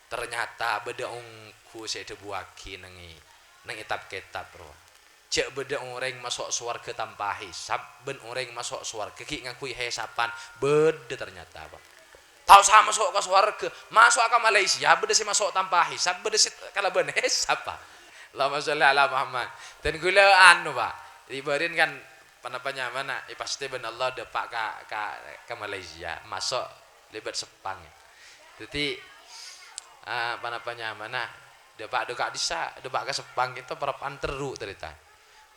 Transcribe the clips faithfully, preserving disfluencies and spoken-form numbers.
Ternyata bâdâ ongghu sè èdhâbuwâghi neng è, neng è kètab-kètab rowa. Jhâ' bâdâ orèng maso' sowarghâ tanpa hisab, bân orèng maso' sowarghâ ghi' ngangghuy hisaban. Bâdâ ternyata, Pak. Ta' osa maso' ka sowarghâ, maso'a ka Malaysia, bâdâ sè maso' tanpa hisab, bâdâ sè kalabân hisab, Pak. Allahumma sholli ala Muhammad. Dan ghulâ anu, Pak, è bârâ'en kan, ponapa nyamana, è, pastè bân Allah dâpa' ka, ka, ka Malaysia, maso' lèbât Seppang. Dhâddhi, eh, ponapa nyamana, dâpa' dhu ka'dissa', dâpa' ka Seppang, kènto parappa'an terru', tarètan.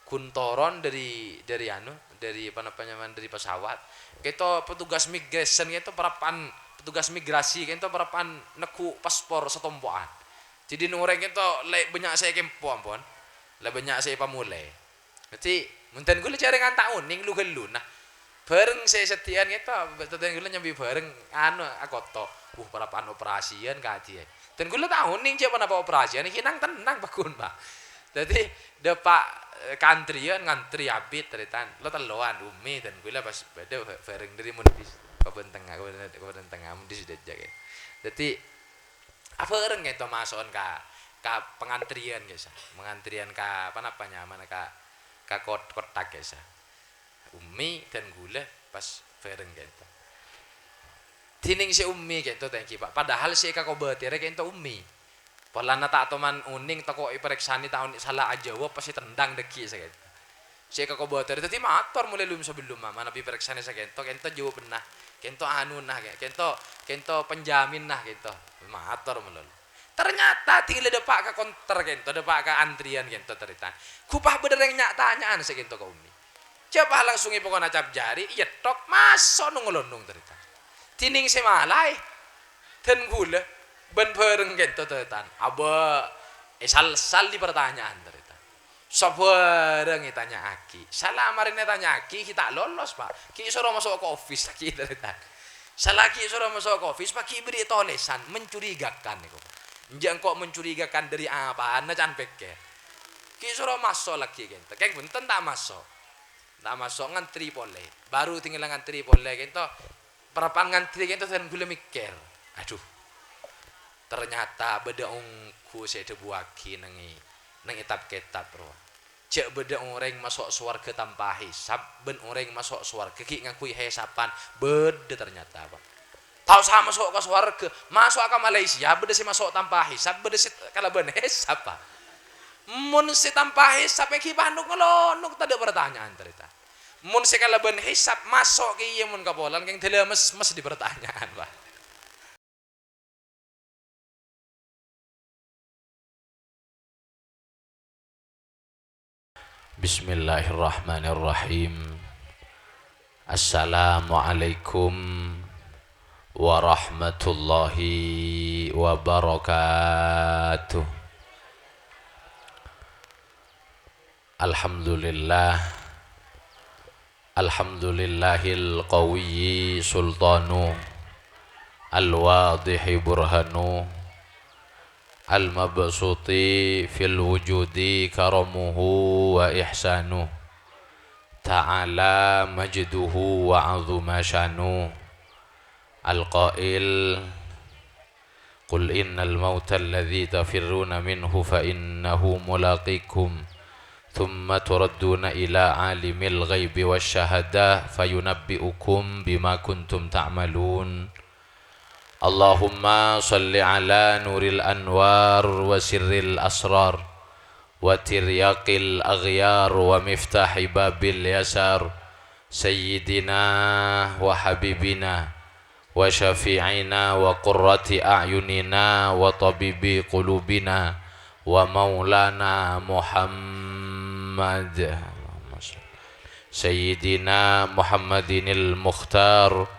Ghun toron dâri, dâri anu, dâri ponapa nyamana, dâri pesawat. Kènto petugas migration, kènto parappa'an, petugas migrasi, kènto parappa'an neggu' paspor satompo'an. Dhâddhi, orèng kènto lè bânnya' sè èkempo, ampon. Lè bânnya' sè èpamolè. Dhâddhi, mon dân ghulâ jhârèngan ta' onèng lu-ghâllu, nah. Bhâreng sè èsadhiyâ'ân kènto, dân ghulâ nyambi bhâreng, anu, akoto'. Wuh, parappa'an operasian kadhiyâ. Dân ghulâ ta' onèng jhâ' ponapa operasian, ghi' nang-tennang pagghun, Pak. Dhâddhi, dâpa', eh, ka antriyân, ngantri abit, tarètan. Lo tello'an, Ummi, dân ghulâ pas bâdâ bhâ-, bhâreng dâri Mundis, Kabupaten Tengnga, Kabupaten, Kabupaten Tengnga, Mundis Dajjak, ya. Dhâddhi, abhâreng kènto maso'an ka, ka pangantriyân, kèsa. Pangantriyân ka, ponapa nyamana, ka, ka kot-, kotak, kèsa. Ummi dân ghulâ pas bhâreng kènto. Dhinèng sè Ummi kènto ta' ènggi, Pak. Padahal sè èkakobâtèrè kènto Ummi. Polana ta' toman onèng tako' èparèksanè ta' onèng sala ajâwâb pas ètendhâng dhâggi' sakènto. Sè èkakobâtèrè dhâddhi mator molaè lum-sabellumma, manabi parèksanè sakènto, kènto jâwâbbhânna, kènto anuna, kè-, kènto, kènto penjaminna kènto. Mator malolo. Ternyata dhinèng la dâpa' ka konter kènto, dâpa' ka antriyân kènto, tarètan. Ghuppa bâdâ rèng nya'-tanya'an sakènto ka Ummi. Jhâ' pas langsung èpokona cap jari, èyettok, maso' nong-lonong, tarètan. Dhinèng sè malaè, dân ghulâ, bân bhâreng kènto, tarètan. Abâ' èsal-sal dâri partanya'an, tarètan. Sabhârâng ètanya'aghi. Sala marèna ètanya'aghi, ghi' ta' lolos, Pak. Ghi' èsoro maso' ka ofis laghi', tarètan. Sala ghi' èsoro maso' ka ofis, Pak, ghi' èberri' tolèsan, mencurigakan nèko. Enjâ' engko' mencurigakan dâri apana can pèkkèr. Ghi' èsoro maso' laghi' kènto. Kèng bhunten ta' maso'. Ta' maso' ngantri polè. Baru dhinèng la ngantri polè kènto. Parappa'an ngantri kènto dân ghulâ mèkkèr. Adhu. Ternyata bâdâ ongghu sè èdhâbuwâghi neng è, neng è kètab-kètab rowa. Jhâ' bâdâ orèng maso' sowarghâ tanpa hisab, bân orèng maso' sowarghâ ghi' ngangghuy hisaban. Bâdâ ternyata, Pak. Ta' osa maso' ka sowarghâ, maso'a ka Malaysia, bâdâ sè maso' tanpa hisab, bâdâ sè kalabân hisab, Pak. Mon sè tanpa hisab, ènggi panok ngelonok, tadâ' partanya'an, tarètan. Mon sè kalabân hisab, maso' kèya mon kapolan, kèng dâlâ mes-mes dâri partanya'an, Pak. Bismillahirrahmanirrahim. Assalamualaikum warahmatullahi wabarakatuh. Alhamdulillah. Alhamdulillahil qawiyyi sultanu, al-wadihi burhanu, al-mabsuti fil wujudi karamuhu wa ihsanu, ta'ala majduhu wa 'azuma syanu. Al-qail, "Qul innal mauta alladzi tafirruna minhu fa innahu mulaqikum, tsumma turadduna ila alimil ghaibi wasyahadah fayunabbi'ukum bima kuntum ta'malun." Allahumma shalli ala nuril anwar wa sirril asrar wa tiryaqil aghyar wa miftahi babil yasar, sayyidina wa habibina wa syafi'ina wa qurrati a'yunina wa tabibi qulubina wa maulana Muhammad. Sayyidina Muhammadinil Mukhtar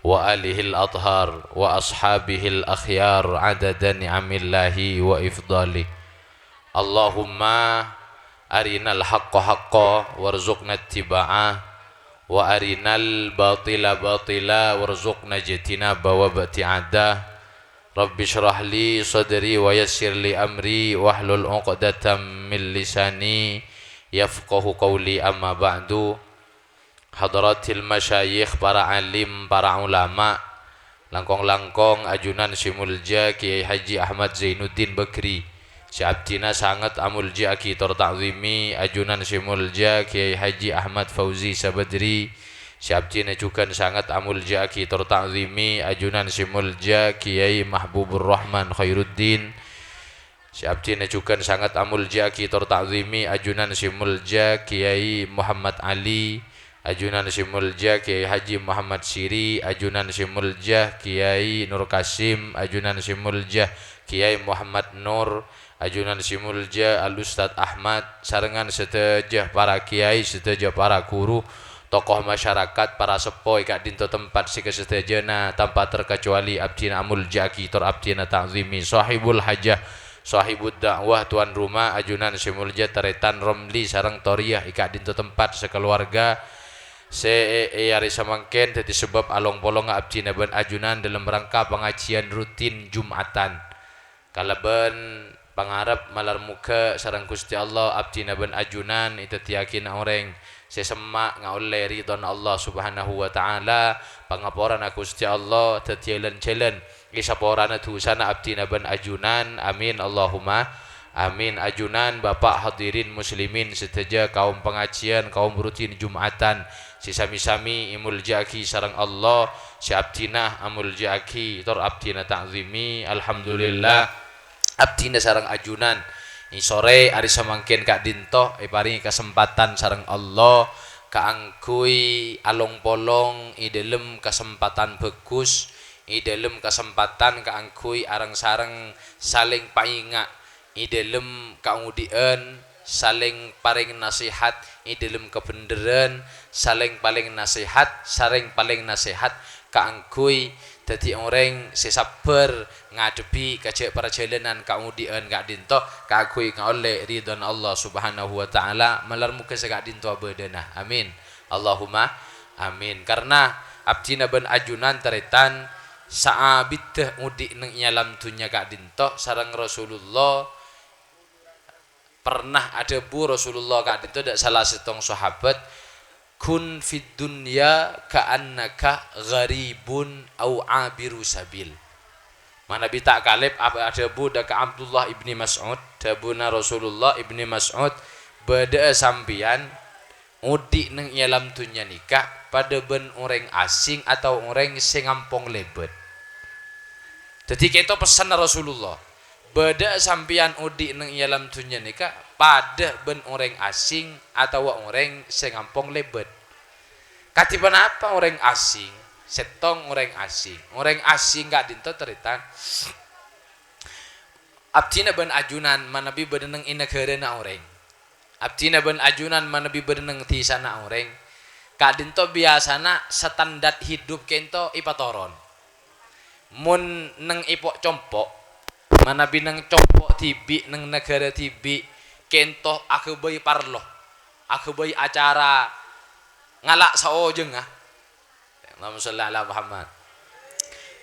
wa alihil athhar wa ashabihil akhyar adada ni'amillahi wa ifdalih. Allahumma arinal haqqa haqqa warzuqna ittiba'a, wa arinal batila batila warzuqna ijtinaba wa ibti'ada. Rabbi shrah li sadri wa yassir li amri wahlul 'uqdatam min lisani yafqahu qawli, amma ba'du. Hadratil masyayikh, para alim, para ulama, Langkong-langkong ajunan sè molja Kyai Haji Ahmad Zainuddin Bagri, sè abdhina sanget amolja'aghi tor ta'zimi ajunan sè molja Kyai Haji Ahmad Fauzi Sabadri, sè abdhina jhughân sanget amolja'aghi tor ta'zimi ajunan sè molja Kyai Mahbubur Rahman Khairuddin, sè abdhina jhughân sanget amolja'aghi tor ta'zimi ajunan sè molja Kyai Muhammad Ali, ajunan sè molja Kyai Haji Muhammad Siri, ajunan sè molja Kyai Nur Kasim, ajunan sè molja Kyai Muhammad Nur, ajunan sè molja Al Ustadz Ahmad, sarengan sadhâjâ para kyai, sadhâjâ para ghuru, tokoh masyarakat, para seppo è ka'dinto tempat sè kasadhâjâna, tanpa terkecuali abdhina amolja'aghi tor abdhina ta'zimi. Sohibul hajah, sohibud da'wah, tuan rumah, ajunan sè molja Tarètan Romli sareng Toriyah è ka'dinto tempat sakaluwarga, sè è, è arè samangkèn dhâddhi sabâb along-polongnga abdhina bân ajunan dalam rangka pangajiyân rutin Jum'atan. Kalabân pangarep malar moghâ sareng Ghustè Allah abdhina bân ajunan èdhâddhiyâghinah orèng sè semma' ngaollè ridhona Allah Subhanahu wa Ta'ala, pangaporana Ghustè Allah dhâddhiyâ lan-jhâlân èsaporana dhusana abdhina bân ajunan. Amin, Allahumma amin. Ajunan, Bapak, hadirin muslimin sadhâjâ, kaum pangajiyân, kaum rutin Jum'atan sè sami-sami èmolja'aghi sareng Allah, sè abdhina amolja'aghi tor abdhina ta'zimi. Alhamdulillah. Abdhina sareng ajunan, è sorè arè samangkèn ka'dinto èparèngè kasempatan sareng Allah kaangghuy along-polong è dhâlem kasempatan bhâghus, è dhâlem kasempatan kaangghuy areng-sareng salèng paènga', è dhâlem kaodi'ân, salèng parèng nasèhat, è dhâlem kabhendherrân, salèng palèng nasèhat, salèng palèng nasèhat kaangghuy dhâddhi orèng sè sabbhâr ngadhebbhi ka jhâ-, parjhâlânan kaodi'ân ka'dinto, kaangghuy ngaollè ridhona Allah Subhanahu wa Ta'ala. Malar moghâ sè ka'dinto abâdâna. Amin. Allahumma amin. Karna abdhina bân ajunan tarètan saabiddhâ odi' neng è alam dhunnya ka'dinto sareng Rasulullah, pernah adhâbu Rasulullah ka'dinto dâ' sala sèttong sahabat, "Kun fid dunya ka'annaka gharibun au abiru sabil." Manabi ta' kalèp ap-, adhâbu dâ' ka Abdullah ibni Mas'ud, dhâbuna Rasulullah, "Ibni Mas'ud, bâdâ'â sampèyan odi' neng è alam dhunnya nèka padâ bân orèng asing atau orèng sè ngampong lèbât." Dhâddhi, kento pessenna Rasulullah, "Bâdâ'â sampèyan odi' neng è alam dhunnya nèka padâ bân orèng asing atawa orèng sè ngampong lèbât." Kadhi ponapa orèng asing? Sèttong orèng asing. Orèng asing ka'dinto tarètan abdhina bân ajunan manabi bâdâ neng è naghârâna orèng. Abdhina bân ajunan manabi bâdâ neng dhisana orèng. Ka'dinto biyasana standar hidup kento èpatoron. Mon neng èpo'-compo', manabi neng compo' dhibi' neng naghârâ dhibi', kento aghâbây parlo, aghâbây acara ngala' saojângnga. Allahumma sholli ala Muhammad.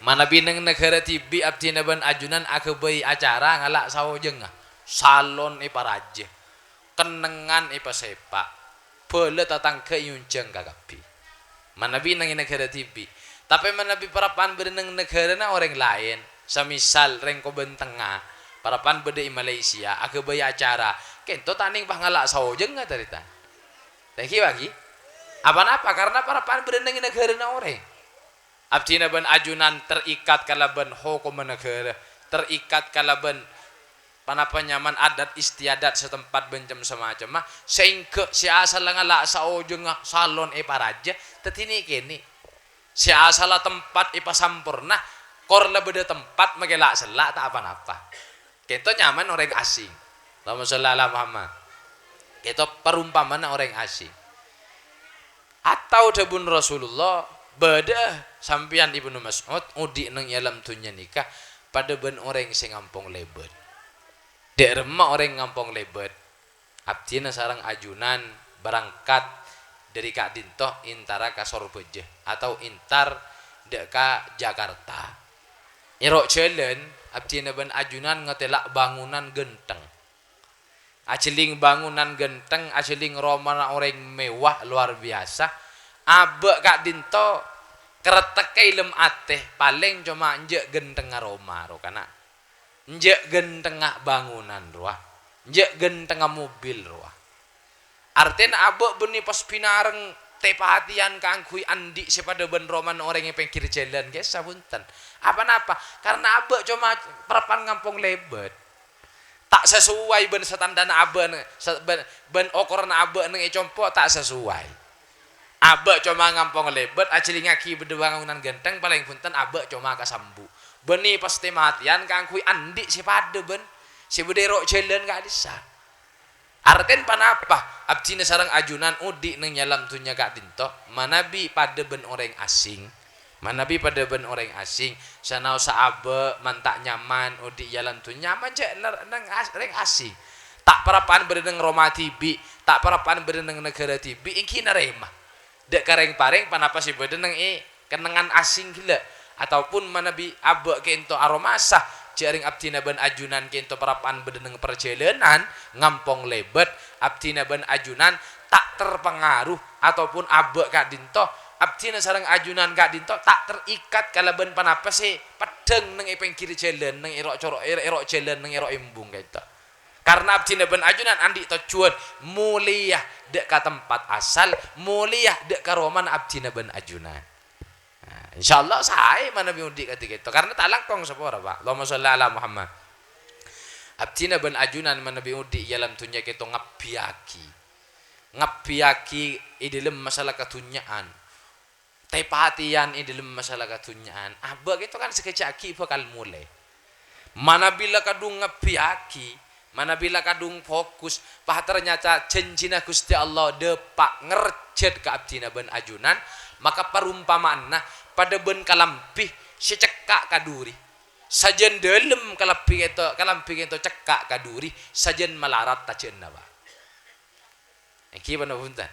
Manabi neng naghârâ dhibi' abdhina bân ajunan aghâbây acara ngala' saojângnga, salon èparajâ, kennengngan èpasèpa', bhâlâ tatangghâ èonjhâng kakabbhi. Manabi neng è naghârâ dhibi'. Tapè manabi parappa'na bâdâ neng naghârâna orèng laèn, samisal rèng Kobân Tengnga, parappa'na bâdâ è Malaysia, aghâbây acara, kento ta' nèng pas ngala' saojângnga tarètan. Lagi, bagi. Apa-napa? Karna parappa'na bâdâ neng è naghârâna orèng. Abdhina bân ajunan terikat kalabân hokomma naghârâ, terikat kalabân ponapa nyamana adat istiadat setempat bân cem-, samacemma, saèngghâ sè asalla ngala' saojângnga salon èparajâ, dhâddhi nè'-kènè'. Sè asalla tempat èpasamporna, kor la bâdâ tempat makè la'-sella' ta' apa-napa. Kento nyamana orèng asing. Allahumma sholli ala Muhammad. Kento parompamana orèng asing. Atau dhâbuna Rasulullah, "Bâdâ'â sampèyan Ibnu Mas'ud odi' neng è alam dhunnya nèka padâ bân orèng sè ngampong lèbât." Dâ' remma orèng ngampong lèbât? Abdhina sareng ajunan berangkat dâri ka'dinto entara ka Sorbhâjâ atau entar dâ' ka Jakarta. È ro' jhâlân, abdhina bân ajunan ngatela' bangunan ghântheng. Ajhelling bangunan ghântheng, ajhelling romana orèng mewah luar biasa. Abâ' ka'dinto Karettekka è lem atè, palèng coma enjâ' ghântengnga roma, ro, kana'. Enjâ' ghântengnga bângonan, rowa. Enjâ' ghântengnga mobil, rowa. Artèna abâ' bânnè pas bhânareng tepatèyan kaangghuy andi' sè padâ bân romana orèng è pèngghir jhâlân, kèsa bhunten. Apa-napa? Karna abâ' coma parappa'na ngampong lèbât. Ta' sasowai bân standarna abâ' nè-, sa-, bân, bân okoranna abâ' nèng è compo' ta' sasowai. Abâ' coma ngampong lèbât, ajhâlingngaghi bâdâ bângonan ghântheng, palèng bhunten abâ' coma kasambu'. Bânnè pas tepatèyan kaangghuy andi' sè padâ bân sè bâdâ è ro' jhâlân ka'dissa'. Artèna ponapa? Abdhina sareng ajunan odi' nèng nyalem dhunnya ka'dinto, manabi padâ bân orèng asing. Manabi padâ bân orèng asing, sanaossa abâ' man ta' nyaman odi' è alam dhunnya, nyaman jhâ' ner-, nèng as-, rèng asing. Ta' parappa'an bâdâ nèng roma dhibi', ta' parappa'an bâdâ nèng naghârâ dhibi', èngghi narèma. Dâ' ka rèng-parèng ponapa sè bâdâ nèng è kennengngan asing ghellâ', ataupun manabi abâ' kènto aromasa, jhâ' rèng abdhina bân ajunan kènto parappa'an bâdâ nèng parjhâlânan, ngampong lèbât, abdhina bân ajunan ta' terpengaruh, ataupun abâ' ka'dinto, abdhina sareng ajunan ka'dinto ta' terikat kalabân ponapa sè peddhâng nèng è pèngghir jhâlân, nèng è ro', coro', è ro', è ro' jhâlân, nèng è ro' embung ka'dinto. Karna abdhina bân ajunan andi' tojjhuwân molèya dâ' ka tempat asal, molèya dâ' ka romana abdhina bân ajunan. Nah, insyaallah saè manabi odi' kadhi kèto, karna ta' langkong sapora, Pak. Allahumma sholli ala Muhammad. Abdhina bân ajunan manabi odi' è alam dhunnya kèto ngabbhiyâghi. Ngabbhiyâghi è dâlem masalah kadhunnya'an. Tepatèyan è dâlem masalah kadhunnya'an. Abâ' kèto kan sakejjhâ' aghi' bhâkal molè. Manabi la kadhung ngabbhiyâghi, manabi la kadhung fokus, pas ternyata jhânjhina Ghustè Allah dâpa' ngerjhât ka abdhina bân ajunan, maka parompama'anna padâ bân kalambhi sè cekka' ka dhuri. Sajân dâlem kalambhi kèto, kalambhi kèto cekka' ka dhuri, sajân malarat tajhâna, Pak. Èngghi ponapa bhunten?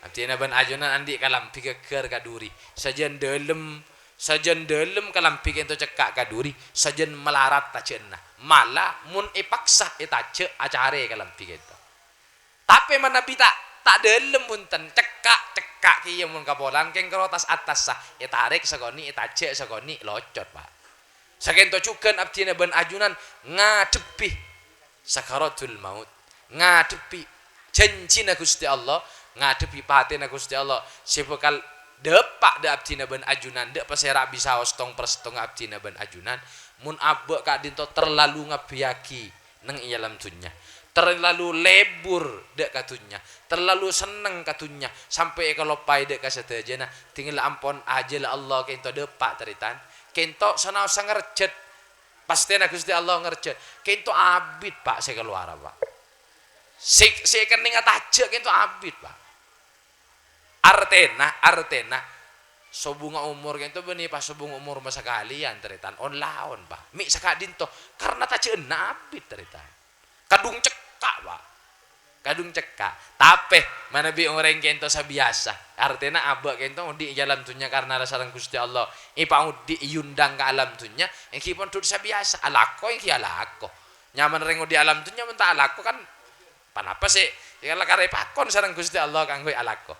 Abdhina bân ajunan andi' kalambhi ghâggâr ka dhuri. Sajân dâlem, sajân dâlem kalambhi kènto cekka' ka dhuri, sajân malarat tajhâna. Mala mon èpaksa ètajhâ' acarè kalambhi kènto. Tapè manabi ta', ta' dâlem bhunten, cekka', cekka' kèya mon kapolan kèng karo tas-attassa, ètarèk sakonè', ètajhâ' sakonè', locot, Pak. Sakènto jhughân abdhina bân ajunan ngadhebbhi sakaratul maut, ngadhebbhi jhânjhina Ghustè Allah, ngadhebbhi patèna Ghustè Allah sè bhâkal dâpa' dâ' abdhina bân ajunan, dâ' pasèra bisaos tong-parsettongnga abdhina bân ajunan, mon abâ' ka'dinto terlalu ngabbhiyâghi nèng è alam dhunnya. Terlalu lebur dâ' ka dhunnya, terlalu senneng ka dhunnya, sampè' èkaloppaè dâ' ka sadhâjâna, dingghâl ampon ajhâl Allah kènto dâpa', tarètan. Kènto sanaossa ngerjhât, pastèna Ghustè Allah ngerjhât. Kènto abit, Pak, sè kalowara, Pak. Sè, sè èkennèngnga tajhâ' kènto abit, Pak. Artèna, artèna, sobungnga omor kènto bânnè pas sobung omor masakalèyan, tarètan, on-laon, Pak. Mè' saka'dinto, karna tajhâ'ânna abit, tarètan. Kadhung cekka', Pak. Kadhung cekka'. Tapè, manabi orèng kènto sabiyasa, artèna abâ' kènto odi' è alam dhunnya karna la sareng Ghustè Allah èpaodi' èyondang ka alam dhunnya, èngghi pon dhut sabiyasa, alako èngghi alako. Nyaman rèng odi' alam dhunnya mon ta' alako kan Ponapa sè, ya, la karè pakon sareng Ghustè Allah kaangghuy alako.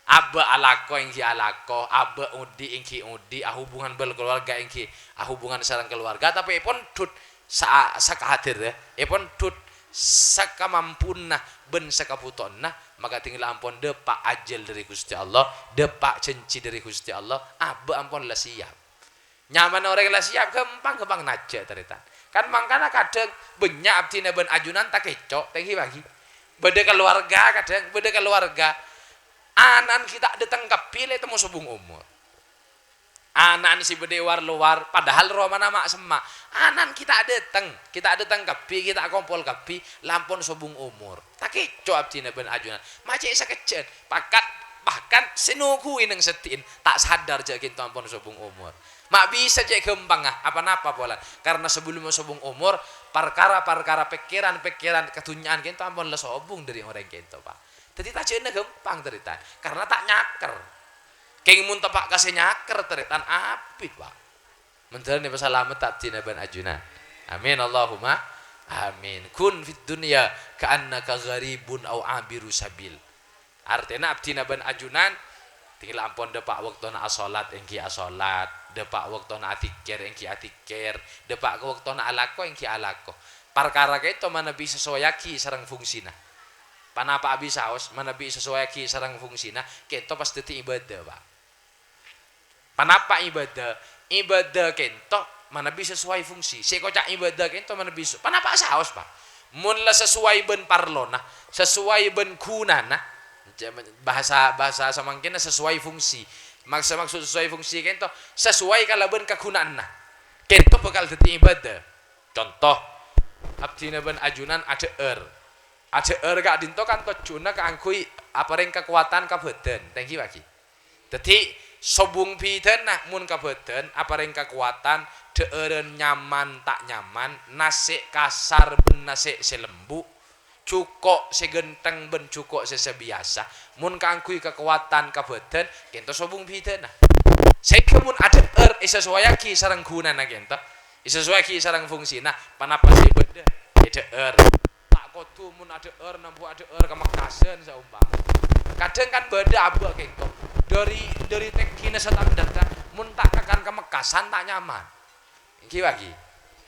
Abâ' alako èngghi alako, abâ' odi' èngghi odi', ahubungan bâl kalowarga èngghi ahubungan sareng kalowarga, tapè èpon dhut sa-, sakadârrâ, èpon dhut sakamampuna bân sakabhutowanna, maka dingghâl ampon dâpa' ajhâl dâri Ghustè Allah, dâpa' jhânjhi dâri Ghustè Allah, abâ' ampon la siap. Nyamana orèng la siap, ghâmpang-ghâmpang najhâ', tarètan. Kan mangkana kadhâng bânnya' abdhina bân ajunan takèco', tèngghi bâgi. Bâdâ kalowarga kadhâng, bâdâ kalowarga. Ana'na ghi' ta' dâteng kabbhi la ètemmo sobung omor. Ana'na sè bâdâ è war-lowar, padahal romana ma'-, semma'. Ana'na ghi' ta' dâteng, ghi' ta' dâteng kabbhi, ghi' ta' kompol kabbhi, la ampon sobung omor. Takèco' abdhina bân ajunan. Ma' cè' sakejjhâ'ân. Pakat, bahkan sè noghuwi neng seddi'na ta' sadar jâ' ghânto ampon sobung omor. Ma' bisa cè' ghâmpangnga, apa-napa polana. Karna sabellunna sobung omor, parkara-parkara pèkkèran-pèkkèran kadhunnya'an ghânto ampon la sobung dâri orèng ghânto, Pak. Dhâddhi tajhâ'ânna ghâmpang, tarètan. Karna ta' nyakèr. Kèng mon teppa' ka sè nyakèr, tarètan, abit, Pak. Mandhâr nèka salamet abdhina bân ajunan. Amin, Allahumma amin. Kun fid dunya ka'annaka gharibun au abiru sabil. Artèna abdhina bân ajunan Dhing la ampon dâpa' bâktona asolat èngghi asolat, dâpa' bâktona adzikir èngghi adzikir, dâpa' ka bâktona alako èngghi alako. Parkara ka'dinto manabi èsasowayaghi sareng fungsina. Panapa'a bisaos manabi èsasowayaghi sareng fungsina, ka'dinto pas dhâddhi ibadah, Pak. Panapa ibadah? Ibadah ka'dinto manabi sasoway fungsi. Sè èkoca' ibadah ka'dinto manabi su-, panapa saos, Pak? Mon la sasoway bân parlona, sasoway bân ghunana, bahasa, bahasa samangkèna sasoway fungsi. Maksud, maksud sasoway fungsi ka'dinto sasoway kalabân kaghuna'anna. Ka'dinto bhâkal dhâddhi ibadah. Conto, abdhina bân ajunan adhâ'âr. Adhâ'âr ka'dinto kan tojjhuna kaangghuy aparèng kakowadhân ka bhâdhân. Tèngghi, Pak, ghi. Dhâddhi, sobung bhidhâna mon ka bhâdhân aparèng kakowadhân, dhâ'ârân nyaman ta' nyaman, nasè' kasar bân nasè' sè lembu', jhuko' sè ghântheng bân jhuko' sè sabiyasa, mon kaangghuy kakowadhân ka bhâdhân, ka'dinto sobung bhidhâna. Sèngghâ mon adhâ'âr èsasowayaghi sareng ghunana ka'dinto, èsasowayaghi sareng fungsina, panapa sè bâdâ èdhâ'âr. Ta' kodhu mon adhâ'âr, nambu adhâ'âr ka Mekkasân saompama. Kadhâng kan bâdâ abâ' ka'dinto. Dhâri, dhâri tèngghina standarra, mon ta' ngakan ka Mekkasân ta' nyaman. Èngghi, Pak, ghi.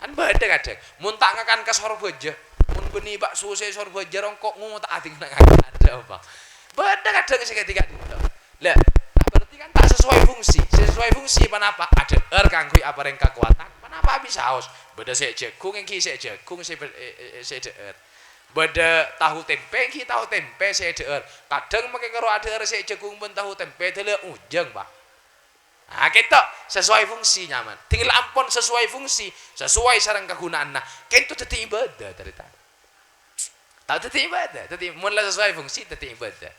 Kan bâdâ kadhâng. Mon ta' ngakan ka Sorbhâjâ, mon bânnè bakso sè Sorbhâjâ rongko' ngota'a dhing ngakan adhâ' apa. Bâdâ kadhâng sè kadhi ka'dinto. Lah, berarti kan ta' sasoway fungsi. Sè sasoway fungsi panapa? Adhâ'âr kaangghuy aparèng kakowadhân. Panapa bisaos? Bâdâ sè jhâghung èngghi sè jhâghung sè bâ-, è, è, è, sè dhâ'âr. Bâdâ tahu tèmpè èngghi tahu tèmpè sè dhâ'âr. Kadhâng makè karo adhâ'âr sè jhâghung bân tahu tèmpè dâlâ ojhâng, Pak. Ah, ka'dinto sasoway fungsi nyaman. Dhing la ampon sasoway fungsi, sasoway sareng kaghuna'anna. Ka'dinto dhâddhi ibadah, tarètan. Ta' dhâddhi ibadah, dhâddhi mon la sasoway fungsi dhâddhi ibadah.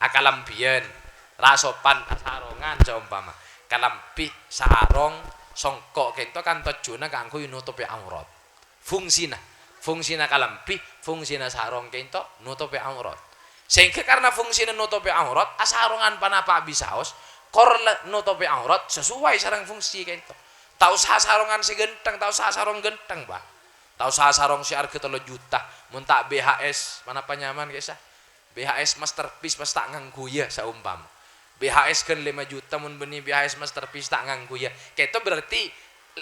Akalambhiyân, ra sopan, asarongan saompama. Kalambhi, sarong, songko' ka'dinto kan tojjhuna kaangghuy notobhi aurat. Fungsina, fungsina kalambhi, fungsina sarong ka'dinto notobhi aurat. Sèngghâ karna fungsina notobhi aurat, asarongan panapa bisaos, kor la-, notobhi aurat sasoway sareng fungsi ka'dinto. Ta' osa sarongan sè ghântheng, ta' osa sarong ghântheng, Pak. Ta' osa sarong sè arghâ tello juta, mon ta' B H S, panapa nyaman ka'issa? B H S masterpiece pas ta' ngangghuya saompama. B H S ghân lèma juta mon bânnè B H S masterpiece ta' ngangghuya. Ka'dinto berarti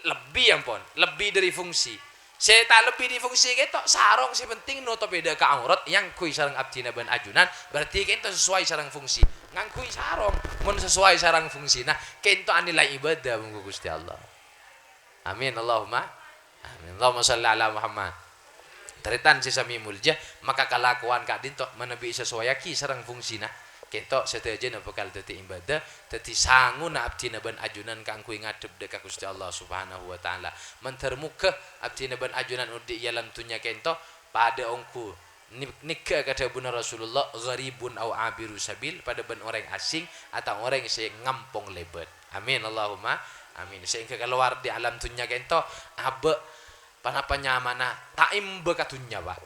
lebbi ampon, lebbi dhâri fungsi. Sè ta' lebbi dhâri fungsi ka'dinto sarong sè penting notobhi dâ' ka aurat èangghuy sareng abdhina bân ajunan, berarti ka'dinto sasoway sareng fungsi. Ngangghuy sarong mon sasoway sareng fungsina, ka'dinto anilai ibadah mongghu Ghustè Allah. Amin, Allahumma amin. Allahumma shalli ala Muhammad. Tarètan sè samè molja, maka kalakowan ka'dinto manabi èsasowayaghi sareng fungsina, ka'dinto sadhâjâna bhâkal dhâddhi ibadah, dhâddhi sangona abdhina bân ajunan kaangghuy ngadhep dâ' ka Ghustè Allah Subhanahu wa Ta'ala. Mandhâr moghâ abdhina bân ajunan odi' è alam dhunnya ka'dinto padâ ongghu Ni-, nèngghâ ka dhâbuna Rasulullah, "Gharibun au abiru sabil," padâ bân orèng asing atau orèng sè ngampong lèbât. Amin, Allahumma amin. Sehingga kalowar dâri alam dhunnya ka'dinto abâ', panapa nyamana, ta' emba ka dhunnya, Pak.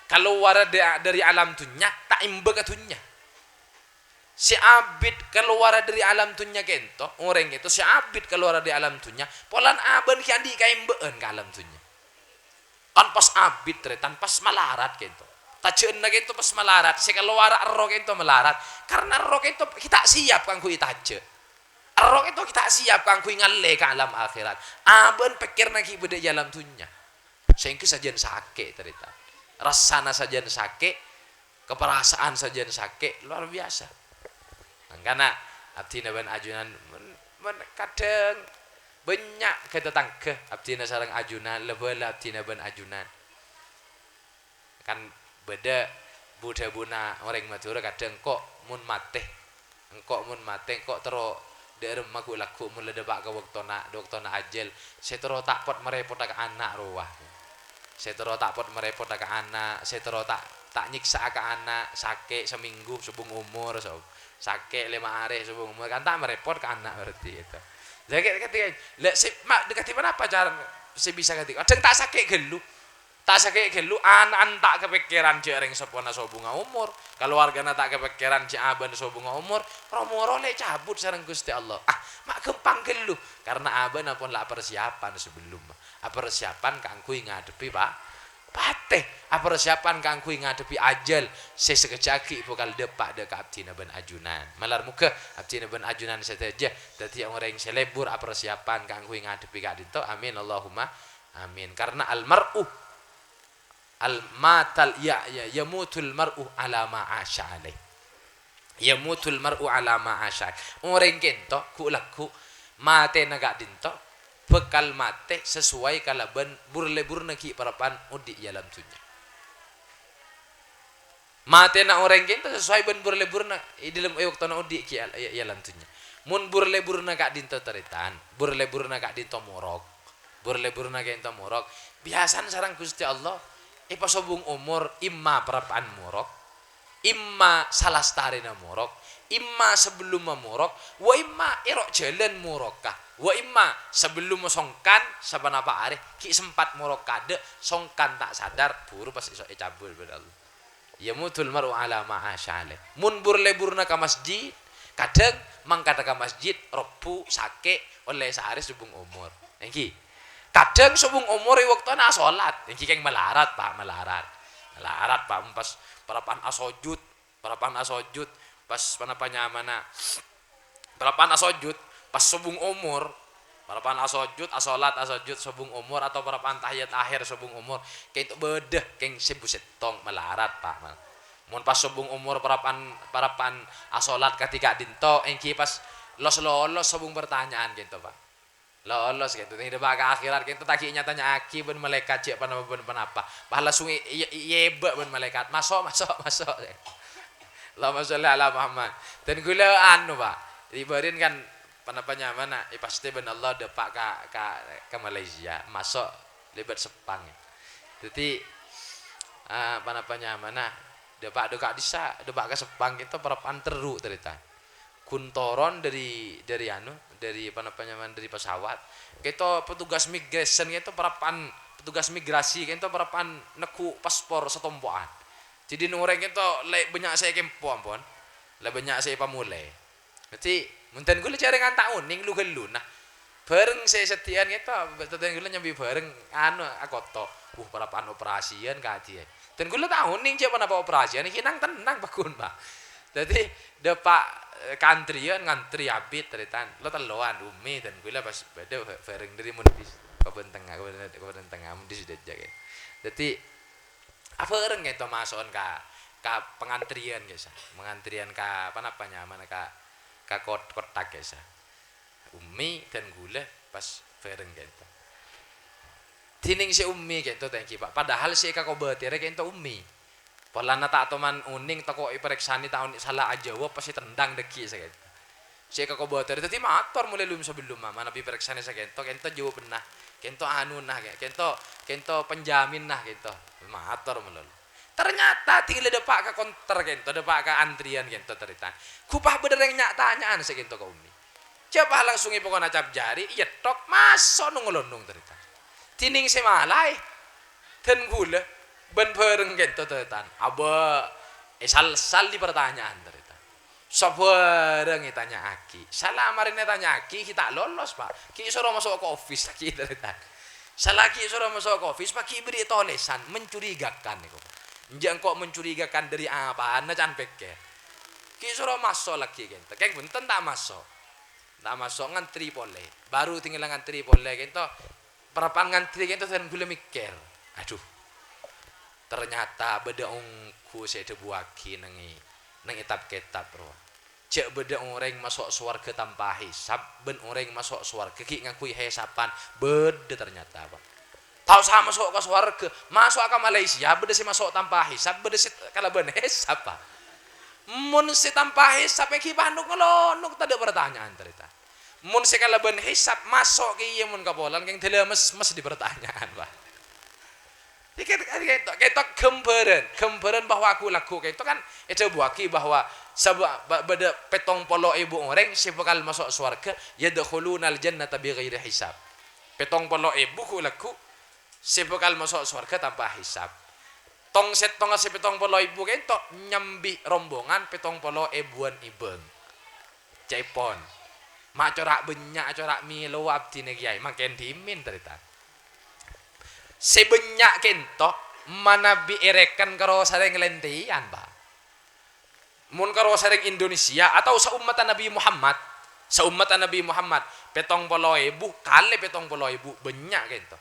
Kalowar dâ-, dâri alam dhunnya, ta' emba ka dhunnya. Sè abit kalowar dâri alam dhunnya ka'dinto, orèng ka'dinto sè abit kalowar dâri alam dhunnya, polana abâ'na ghi' andi' kaemba'an ka alam dhunnya. Kan pas abit, tarètan, pas malarat ka'dinto. Tajâ'ânna ka'dinto pas malarat, sè kalowar èrro ka'dinto malarat. Karna èrro ka'dinto ghi' ta' siap kaangghuy ètajâ'. Èrro ka'dinto ghi' ta' siap kaangghuy ngallè ka alam akhèrat. Abâ'na pèkkèranna ghi' bâdâ è alam dhunnya. Sehingga sajân sakè', tarètan. Rassana sajân sakè', kaparasaan sajân sakè', luar biasa. Mangkana abdhina bân ajunan mon, mon kadhâng bânnya' ka tatangghâ abdhina sareng ajunan, la-bâlâ abdhina bân ajunan. Kan bâdâ bu-dhâbuna orèng Madhurâ kadhâng, "Ko' mon matè, engko' mon matè, engko' terro dâ' remma ghu'-lagghu' mon la dâpa' ka bâktona, bâktona ajhâl, sè terro ta' pot-marèpotta ka ana' rowa. Sè terro ta' pot-marèpotta ka ana', sè terro ta', ta' nyèksa'a ka ana', sakè' samènggu sobung omor, so-, sakè' lèma arè sobung omor, kan ta' marèpot ka ana' berarti, gitu." Lah, kè-, kètika, lah, sè, ma-, kadhi ponapa carana sè bisa kadhi? Kadhâng ta' sakè' ghâllu. Ta' sakè' ghâllu, ana'na ta' kapèkkèran jhâ' rèng seppona sobungnga omor, kalowargana ta' kapèkkèran jhâ' abâ'na sobungnga omor, ro-moro lè cabut sareng Ghustè Allah. Ah, ma' ghâmpang ghâllu, karna abâ'na pon la apersiapan sabellumma, apersiapan kaangghuy ngadhebbhi pa-, patè. Apersiapan kaangghuy ngadhebbhi ajâl sè sakejjhâ' aghi' bhâkal dâpa' dâ' ka abdhina bân ajunan. Malar moghâ abdhina bân ajunan sadhâjâ dhâddhiyâ orèng sè lebur apersiapan kaangghuy ngadhebbhi ka'dinto. Amin, Allahumma amin. Karna al-mar'u al-, matal, ya, ya, yamutul mar'u ala ma asya alaih. Yamutul mar'u ala ma asya. Orèng kento, ghu'-lagghu', matèna ka'dinto bhâkal matè sasoway kalabân bur-leburna ghi' parappa'na odi' è alam dhunnya. Matèna orèng kento sasoway bân bur-leburna è dâlem, è bâktona odi' ghi' al-, è, è alam dhunnya. Mon bur-leburna ka'dinto tarètan, bur-leburna ka'dinto morok. Bur-leburna kento morok. Biyasana sareng Ghustè Allah, èpasobung omor imma parappa'na morok, imma salastarèna morok, imma sabellunna morok, wa imma è ro' jhâlân morokka, wa imma sabellunna songkan saponapa arè ghi' sempat morok kaadâ', songkan ta' sadar, buru pas èso' ècabut bân Allah. Yamutul mar'u ala ma asya alaih. Mon bur-leburna ka masjid, kadhâng mangkadhâ ka masjid, robbhu, sakè', ollè saarè sobung omor. Èngghi. Kadhâng sobung omor è bâktona asolat. Èngghi kèng malarat, Pa', malarat. Malarat, Pa', pas parappa'na asojud, parappa'na asojud, pas ponapa nyamana, parappa'na asojud, pas sobung omor, parappa'na asojud, asolat, asojud, sobung omor, atau parappa'na tahiyat akhir sobung omor, kento bâdâ kèng sèbu sèttong malarat, Pa', mal. Mon pas sobung omor parappa'na, parappa'na asolat kadhi ka'dinto, èngghi pas los-lolos sobung pertanyaan kento, Pa'. Lolos kento, tèng dâpa' ka akhèrat kento ta' ghi' nya-tanya'aghi bân malaèkat jhâ' ponapa bân ponapa. Pas langsung è-, è-, è-, èbâ' bân malaèkat, "Maso', maso', maso'." Allahumma sholli ala Muhammad. Dan ghulâ anu, Pa', è bâri'na kan ponapa nyamana, è pastè bân Allah dâpa' ka, ka, ka Malaysia, maso' lèbât Sepang. Dhâddhi, ah, ponapa nyamana, dâpa' dâ' ka'dissa', dâpa' ka Sepang kento parappa'na terru' tarètan. Ghun toron dâri, dâri anu, dâri ponapa nyamana, dâri pesawat. Kento petugas migration kento parappa'na, petugas migrasi kento parappa'na neggu' paspor satompo'an. Dhâddhi orèng kento lè bânnya' sè èkempo, ampon. Lè bânnya' sè èpamolè. Dhâddhi, mon dân ghulâ jhârèngan ta' onèng lu-ghâllu, nah. Bhâreng sè èsadhiyâ'ân kento, dân ghulâ nyambi bhâreng, anu, akoto'. Wuh, parappa'na operasiyân kadhiyâ. Dân ghulâ ta' onèng jhâ' ponapa operasiyân, ghi' nang-tennang pagghun, Pa'. Dhâddhi, dâpa', eh, ka antriyân, ngantrè abit, tarètan. Lo tello'an, Ummi, dân ghulâ pas bâdâ bhâreng dâri Mondis, Kabupaten Tengnga, Kabupaten, Kabupaten Tengnga, Mondis Dajjak, ya. Dhâddhi, abhâreng kento maso'an ka, ka pangantriyân, kèsa. Pangantriyân ka ponapa nyamana, ka, ka kot-, kotak, kèsa. Ummi dân ghulâ pas bhâreng kento. Dhinèng sè Ummi kento ta' èngghi, Pa'. Padahal sè èkakobâtèrè kento Ummi. Polana ta' toman onèng tako' èparèksanè ta' onèng sala ajâwâb pas ètendhâng dâggi' sakènto. Sè èkakobâtèrè dhâddhi mator molaè lum-sabellumma, manabi parèksanè sakènto, kento jâwâbbhânna, kento anuna, kento, kento penjaminna kento. Mator malolo. Ternyata dhinèng la dâpa' ka konter kento, dâpa' ka antriyân kento tarètan. Ghu pas bâdâ rèng nya'-tanya'an sakènto ka Ummi. Jhâ' pas langsung è pokona cap jari, èyettok, maso' nong-lonong tarètan. Dhinèng sè malaè, dân ghulâ, bân bhâreng kento tarètan. Abâ' èsal-sal dâri pertanyaan tarètan. Sabhârâng ètanya'aghi. Sala marèna ètanya'aghi, ghi' ta' lolos, Pa'. Ghi' èsoro maso' ka ofis laghi tarètan. Sala ghi' èsoro maso' ka ofis, Pa', ghi' èberri' tolèsan, mencurigakan nèko. Enjâ' engko' mencurigakan dâri apana can pèkkèr. Ghi' èsoro maso' laghi kento. Kèng bhunten ta' maso'. Ta' maso' ngantrè polè. Baru tinggal ngantrè polè kento. Parappa'na ngantrè kento dân ghulâ mèkkèr. Adhu. Ternyata bâdâ ongghu sè èdhâbuwâghi neng è, neng è tap-kètab rowa. Jhâ' bâdâ orèng maso' sowarghâ tanpa hisab, bân orèng maso' sowarghâ ghi' ngangghuy hisaban. Bâdâ ternyata, Pa'. Ta' osa maso' ka sowarghâ, maso'a ka Malaysia, bâdâ sè maso' tanpa hisab, bâdâ sè kalabân hisab, Pa'. Mon sè tanpa hisab èngghi panuk ngelonok, tadâ' pertanyaan tarètan. Mon sè kalabân hisab, maso' kèya mon kapolan, kèng dâlâ mes-mes dâri pertanyaan, Pa'. Kento, kento, kento ghâmbhârân, ghâmbhârân bahwa ghu-lagghu kento kan èdhâbuwâghi bahwa saba-, ba-, bâdâ pèttong polo èbu orèng sè bhâkal maso' sowarghâ, "Yadkhulunal jannata bighairi hisab." Pèttong polo èbu ghu-lagghu sè bhâkal maso' sowarghâ tanpa hisab. Tong-sèttongnga sè pèttong polo èbu kento nyambi rombongan pèttong polo èbuwân è bâng. Ca'èpon. Ma' cora' bânnya', cora' mèlo abdhina kèyaè, mangkèn dhimèn tarètan. Sè bânnya' kento, Manabi èrèken karo sareng lèntèyan, Pak. Mon karo sareng Indonesia atau saommatta Nabi Muhammad, saommatta Nabi Muhammad, pèttong polo èbu kalè pèttong polo èbu, bânnya' ka'ènto.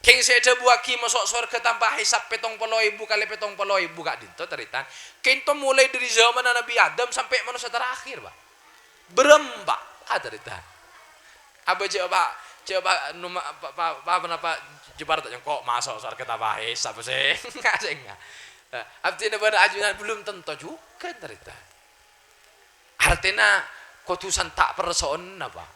Kèng sè èdhâbuwâghi maso' sowarghâ tanpa hisab pèttong polo èbu kalè pèttong polo èbu ka'dinto, tarètan. Ka'ènto molaè dhâri zamanna Nabi Adam sampè' manossa terakhir, Pak. Bârâmpa, ah, tarètan. Abâ jhâ', Pak, jhâ', Pak, noma-, pa-, pa-, pa-, ponapa jhâ' parlo nyengko' maso' sowarghâ tanpa hisab, sènga', sènga'. Eh, abdhina bân ajunan belum tanto jhughân, tarètan. Artèna, kodhu santa' parassaonna, Pak.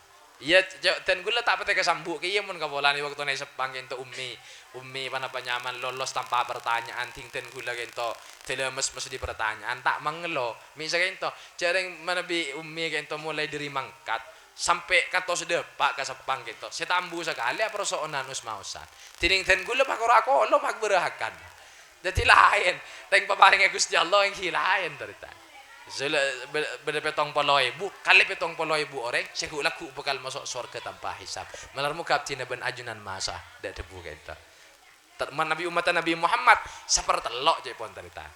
Iyâ, jhâ', dân kaulâ ta' patè kasambu' kèya mon kapolana è bâktona è Seppang ka'ènto ummi, ummi ponapa nyaman lolos tanpa pertanyaan, dhing dân kaulâ ka'ènto dâlâ mes-, mesti pertanyaan, ta' mangello. Mè' saka'ènto, jhâ' rèng manabi ummi ka'ènto molaè dhâri mangkat, sampè' kantos dâpa' ka Seppang ka'ènto. Sè ta' ambu sakalè aparassaona nos-maosan. Dhinèng dân kaulâ pakoro akolo magbârâ'âghi. Dhâddhi laèn. Rèng paparèngnga Ghustè Allah èngghi laèn, tarètan. Sè la-, bâ-, bâdâ pèttong polo èbu, kalè pèttong polo èbu orèng sè ghu'-, lagghu' bhâkal maso' sowarghâ tanpa hisab. Malar moghâ abdhina bân ajunan maso'a dâ' dhâbu ka'ènto. Ter-, manabi ommatta Nabi Muhammad, sapartello' ca'èpon, tarètan.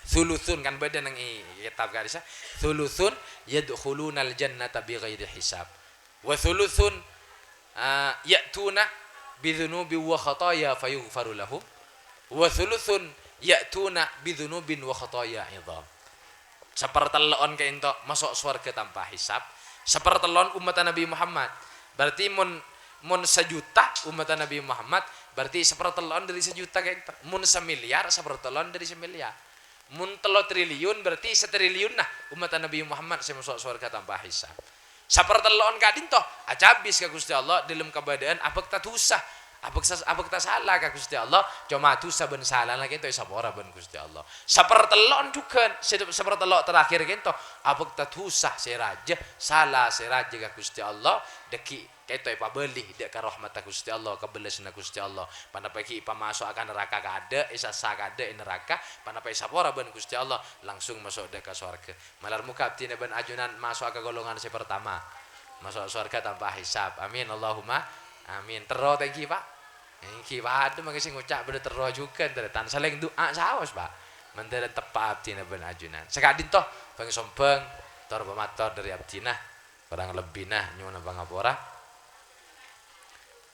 Thuluthun, kan bâdâ neng è kètab hadis, thuluthun yadkhulunal jannata bighairi hisab. Wa thuluthun, ah, ya'tuna bidzunubin wa khataya fayughfaru lahum. Wa thuluthun ya'tuna bidzunubin wa khataya idham. Sapartello'on ka'ènto maso' sowarghâ tanpa hisab. Sapartello'on ommatta Nabi Muhammad. Berarti mon, mon sajuta ommatta Nabi Muhammad, berarti sapartello'on dhâri sajuta ka'ènto. Mon samiliar, sapartello'on dhâri samiliar. Mon tello triliun, berarti satriliunna ommatta Nabi Muhammad sè maso' sowarghâ tanpa hisab. Sapartello'on ka'dinto acabis ka Ghustè Allah dâlem kabâdâ'ân abhâkta dhusa, abhâksa-, abhâkta sala ka Ghustè Allah, coma dhusa bân salana ka'ènto èsapora bân Ghustè Allah. Sapartello'on jhughân, sè-, sapartello' terakhir ka'ènto abhâkta dhusa sè rajâ, sala sè rajâ ka Ghustè Allah, dâggi' ka'ènto èpabâli dâ' ka rahmatta Ghustè Allah, kabellasânna Ghustè Allah. Ponapa ghi' èpamaso'a ka naraka kaadâ', èsassa kaadâ' è naraka, ponapa èsapora bân Ghustè Allah, langsung maso' dâ' ka sowarghâ. Malar moghâ abdhina bân ajunan maso'a ka golongan sè partama. Maso' sowarghâ tanpa hisab. Amin, Allahumma amin. Terro ta' èngghi, Pak? Èngghi, waduh, mangkè sè ngoca' bâdâ terro jhughân, tarètan. Salèng du'a saos, Pak. Mandhâr teppa' abdhina bân ajunan. Saka'dinto, bâng-sombâng, tor pamator dhâri abdhina. Korang lebbina nyo'ona pangapora.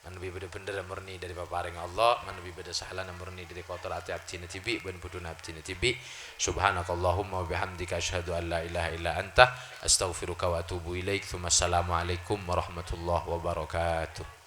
Manabi bâdâ bhendherra murni dhâri paparèngnga Allah, manabi bâdâ sahalana murni dhâri kotor atè abdhina dhibi' bân budhuna abdhina dhibi'. Subhanakallahumma wa bihamdika, asyhadu an la ilaha illa anta, astaghfiruka wa atubu ilaik. Tsumma assalamualaikum warahmatullahi wabarakatuh.